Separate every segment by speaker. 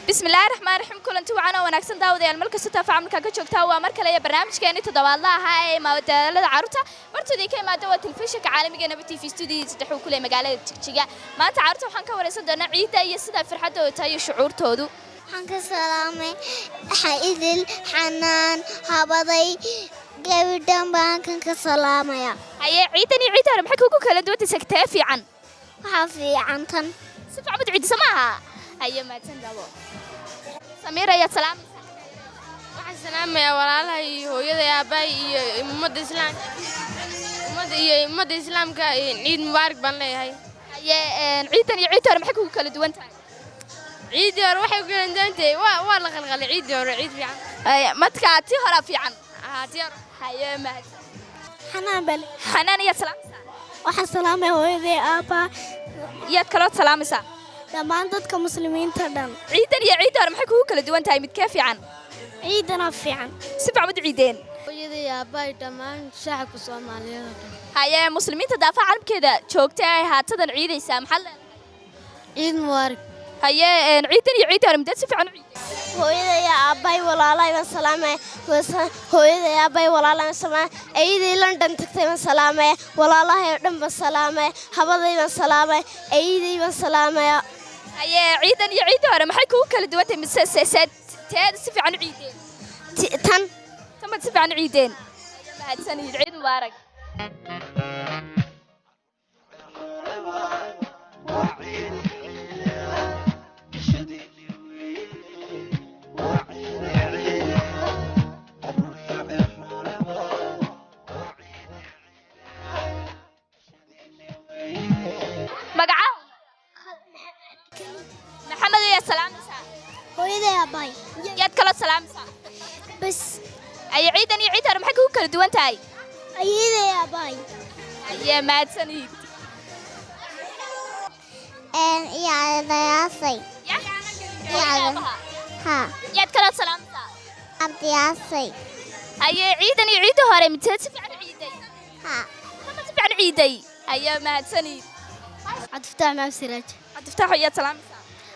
Speaker 1: Bismillaahi raxmaan raxiim. Kulanti wacan oo wanaagsan, daawadayaal, mar kasta taafa camalka ka joogtaa. Waa mar kale iyo barnaamijkeeni toddobaadla ahaa ee madadaalada carruurta. Martoodii ka imaada waa telefishinka caalamiga Naba TV, studio saddex uu ku leeyahay magaalada Jigjiga. Maanta carruurta waxaan ka wareysan doonaa ciidda iyo sida farxaddooda tahay iyo shucuurtoodu.
Speaker 2: Waxaan ka salaamay Idil, Xanaan, Habaday, gabadhan baan kan ka salaamaya.
Speaker 1: Haye, ciidan iyo ciidda hore maxay kugu kala duwantay? Sagtee fiican?
Speaker 2: Waxaa fiican tan.
Speaker 1: Si fiican baad ciidisa ma aha? Haye, mahadsan dabo. Samiir ayaad salaamaysaa?
Speaker 3: Waxaan salaamayaa walaalaha iyo hooyada, aabbahay iyo ummadda islaamka, ummadda iyo ummadda islaamka. Ciid mubaarak baan leeyahay.
Speaker 1: Haye, ciidan iyo ciidda hore maxay kugu kala duwan tahay?
Speaker 3: Ciiddii hore waxay ku kala duwan tahay waa la qalqalay. Ciiddii hore ciid fiican.
Speaker 1: Haye, madka tii hore fiican?
Speaker 3: Haa, tii hore.
Speaker 1: Haye, mahadsan.
Speaker 2: Xanaan bal.
Speaker 1: Xanaan ayaad salaamaysaa?
Speaker 2: Waxaan salaamaya hooyaday, aabbaha.
Speaker 1: Iyaad kalood salaamaysaa?
Speaker 2: Dhammaan dadka muslimiinta dhan.
Speaker 1: Ciidan iyo ciidda hore maxay kugu kala duwan tahay? Midkee fiican?
Speaker 2: Ciidana fiican.
Speaker 1: Si fiican baad u ciideen?
Speaker 3: Hooyada, aabbahay, dhammaan shacabka Soomaaliyeed oo dhan.
Speaker 1: Haye, muslimiinta daafaha caalamkeeda joogta ee haatadan ciidaysaa maxaad leedahay?
Speaker 3: Ciid mubaarak.
Speaker 1: Haye, ciidan iyo ciidda hore mideed si fiican u ciideen?
Speaker 2: Hooyaday, aabbahay, walaalahay baan salaamaya. Hooyaday, aabbahay, walaalahay baan salaamaya. Ayadii London tagtay baan salaamaya. Walaalahay oo dhan baan salaamaya. Habaday baan salaamaya. Ayaday baan salaamaya.
Speaker 1: Haye, ciidan iyo ciidda hore maxay kugu kala duwan tahay, mise teed si fiican u ciideen?
Speaker 2: Tan.
Speaker 1: Tan baad si fiican u ciideen. Mahadsanid, ciid mubaarak. Magaca? Maxamed ayaa salaamaysaa?
Speaker 2: Hooyaday, aabbahay.
Speaker 1: Yaad kaloo salaamaysaa?
Speaker 2: Bas.
Speaker 1: Haye, ciidan iyo ciidda hore maxay kugu kala duwan tahay?
Speaker 2: Ayaday, aabbahay.
Speaker 1: Haye, mahadsanid.
Speaker 2: Iyo adayaasay. Ha.
Speaker 1: Yaad kaloo salaamaysaa?
Speaker 2: Abdiyaasay.
Speaker 1: Haye, ciidan iyo ciidda hore midteed si fiican u ciiday?
Speaker 2: Ha.
Speaker 1: Kama si fiican u ciiday. Haye, mahadsanid.
Speaker 2: Cabdifataax Maxamed Siraaj.
Speaker 1: Cabdifataax ayaad salaamaysaa?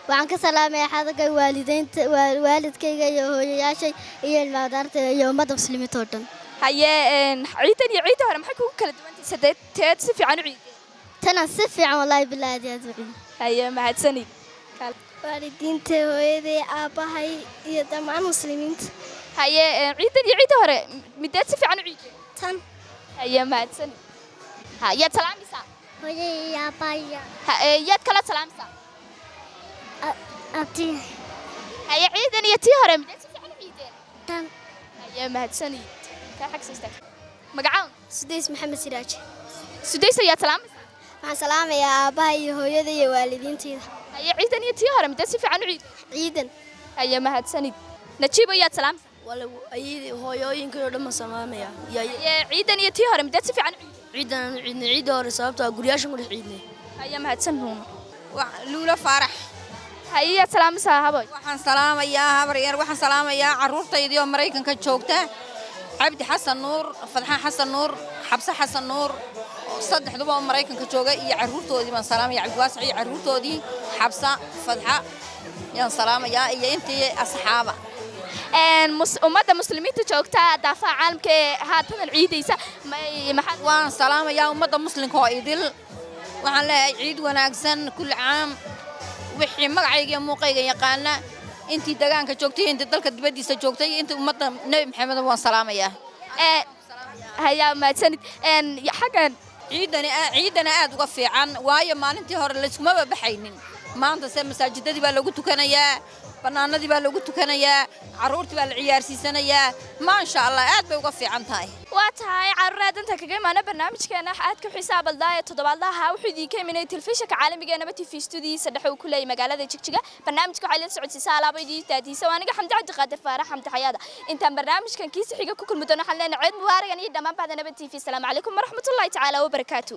Speaker 2: Waxaan ka salaamayaa xadaga waalideynta, waalidkayga iyo hooyayaashay iyo ilmaadaarta iyo ummadda muslimiinta oo dhan.
Speaker 1: Haye, ciidan iyo ciidda hore maxay kugu kala duwan tahay, sadeed si fiican u ciiday?
Speaker 2: Tanaan si fiican, wallaahi bilaahi, aad iyo aad u ciiday.
Speaker 1: Haye, mahadsanid.
Speaker 2: Waalidiinta, hooyaday, aabbahay iyo dhammaan muslimiinta.
Speaker 1: Haye, ciidan iyo ciidda hore mideed si fiican u ciiday?
Speaker 2: Tan.
Speaker 1: Haye, mahadsanid. Ha, yaad salaamaysaa?
Speaker 2: Hooyaday iyo aabbahay.
Speaker 1: Yaad kaloo salaamaysaa?
Speaker 2: Abti.
Speaker 1: Haye, ciidan iyo tii hore mideed si fiican u ciideen?
Speaker 2: Tan.
Speaker 1: Haye, mahadsanid. Kaa xag soo istaag. Magacawn?
Speaker 2: Sudays Maxamed Siraaj.
Speaker 1: Sudayso, yaad salaamaysaa?
Speaker 2: Waxaan salaamayaa aabbahay iyo hooyada iyo waalidiintayda.
Speaker 1: Haye, ciidan iyo tii hore mideed si fiican u ciideen?
Speaker 2: Ciidan.
Speaker 1: Haye, mahadsanid. Najiibo, yaad salaamaysaa?
Speaker 4: Ayadii, hooyooyinkay oo dhan baan salaamaya.
Speaker 1: Haye, ciidan iyo tii hore mideed si fiican u ciideen?
Speaker 4: Ciidan aanu ciidnay ciidda hore, sababtoo ah guryaashan ku dhex ciidnay.
Speaker 1: Haye, mahadsan huuna.
Speaker 5: Luula Faarax.
Speaker 1: Haye, yaad salaamaysaa, haboy?
Speaker 5: Waxaan salaamayaa habar yar, waxaan salaamayaa carruurtaydii oo Maraykanka joogta, Cabdi Xasan Nuur, Fadxaan Xasan Nuur, Xabse Xasan Nuur, saddexduba oo Maraykanka jooga iyo carruurtoodii baan salaamaya, Cabdiwaasic iyo carruurtoodii, Xabsa, Fadxa yaan salaamayaa iyo intii asxaaba.
Speaker 1: Ummadda muslimiinta joogta daafaha caalamka ee haatanan ciidaysa maxaad?
Speaker 5: Waan salaamayaa ummadda muslimka oo idil. Waxaan leeyahay ciid wanaagsan, kulli caam. Wixii magacayga iyo muuqayga yaqaana, intii degaanka joogtay, intii dalka dibaddiisa joogtay, intii ummadda Nebi Maxamed waan salaamayaa.
Speaker 1: Hayaa, mahadsanid. Xaggan.
Speaker 5: Ciidana aad uga fiican, waayo maalintii hore layskumaba baxaynin. Maanta se masaajidadii baa lagu tukanayaa, bannaanadii baa lagu tukanayaa, carruurtii baa la ciyaarsiisanayaa. Maasha Allah, aad bay uga fiican tahay.
Speaker 1: Waa tahay, carruur, danta kaga imaana barnaamijkeena aadka xiisaha badnaa ee toddobaadlaha. Wuxuu idinka imanayay telefishinka caalamiga ee Naba TV, studiyiisa dhexe uu ku leeyahay magaalada Jigjiga. Barnaamijka waxaa la socodsiisaa alaaba idiin daadiisa waa aniga, Xamdi Cabdiqaadir Faarax, Xamdi Xayaada. Intaan barnaamijkan kiisa xiga ku kulmi doono, waxaan leenahay ciid mubaaragan iyo dhammaan bahda Naba TV. Asalaamu calaykum waraxmatullaahi tacaala wabarakaatu.